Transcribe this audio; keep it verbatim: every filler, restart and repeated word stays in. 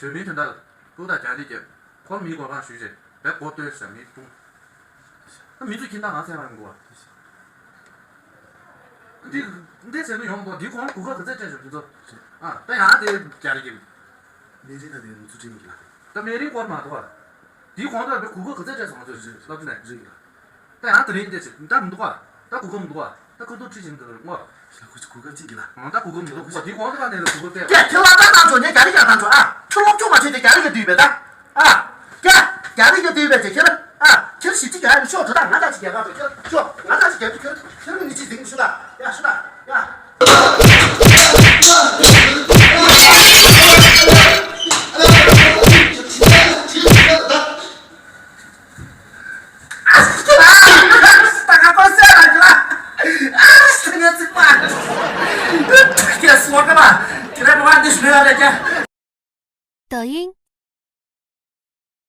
དོན་མིན་དོན་དག་ལ་ཕྲུ་གུ་དང་རྒྱ་རིགས་ཀྱི་ཁོ་མིའི་གོ་རང་ཞུས་རྗེས་བས་གོ་ལྟོས་ཟེར་མི་ཐུང་། ཨ་མི་ཚོ་ཁྱིམ་ཐག་ང་ཚད་རང་ཡོང་གོ་བ། འདི་འདི་ཟེར་ནི་ཡོང་གོ། འདི་གོང་གོ་སྐབས་ག་ཚད་སྤྲད་བྱུང་ཁྱོད་ཚོ། ཨ་ད་ཡང་དེ་རྒྱ་རིགས་ཀྱི། མེ་རི་ད་དེ་ང་ཚོ་ཁྲིད་ཡིན་གྱི་ལ། ད་མེ་རི་སྐོར་མ་གཏོགས། འདི་གོང་དུ་བས་གོ་སྐབས་ག་ཚད་སྤྲད་སོང་ང་ཚོ་ལབ་ནས། རེད་ལ། ད་ཡང་དེ་རིང་འདི་ཟེར་ད་མི་འདུག་ག་ད་གོ་སྐབས་མི་འདུག་ག་ད་ཁོ་ཚོ་ཁྲིད་བཞིན་འདུག་ངོ་། ལ་ཁོ་ཚོ་གོ་སྐབས་གཅིག་གི་ལ། ཨང་ད་གོ་སྐབས་མི་འདུག་ག་འདི་གོང་དུ་བ་ནས་ལ་གོ་སྐབས་སྤྲད། ཀྱེ་ཁྱེད་ལ་ད་ད་ཚོ་ངས་རྒྱ་རིགས་ཀྱང་ད་ཚོ་ཨ། ཁྱོད་སློབ་སྦྱོང་མ་བྱས་ཏེ་རྒྱ་རིགས་ཀྱི་འདུས་པས་ད། ཨ། ཀྱེ། རྒྱ་རིགས་ཀྱི་འདུས་པས་ཏེ་ཁྱེད་ཨ། ཁྱེད་ཞིབ་ཅིག་རྒྱ་རིགས་ཤོག་འགྲོ་ད་ང་ད་ཅིག་རྒྱ་གར་འགྲོ་ཁྱེད་ཤོག་ང་ད་ཅིག་རྒྱ་རིགས་ཁྱེད་ཁྱེད་མི་ཅིག་འཛིང་ཤོག་ད་ཡ་ཤོག་ད་ཡ།抖音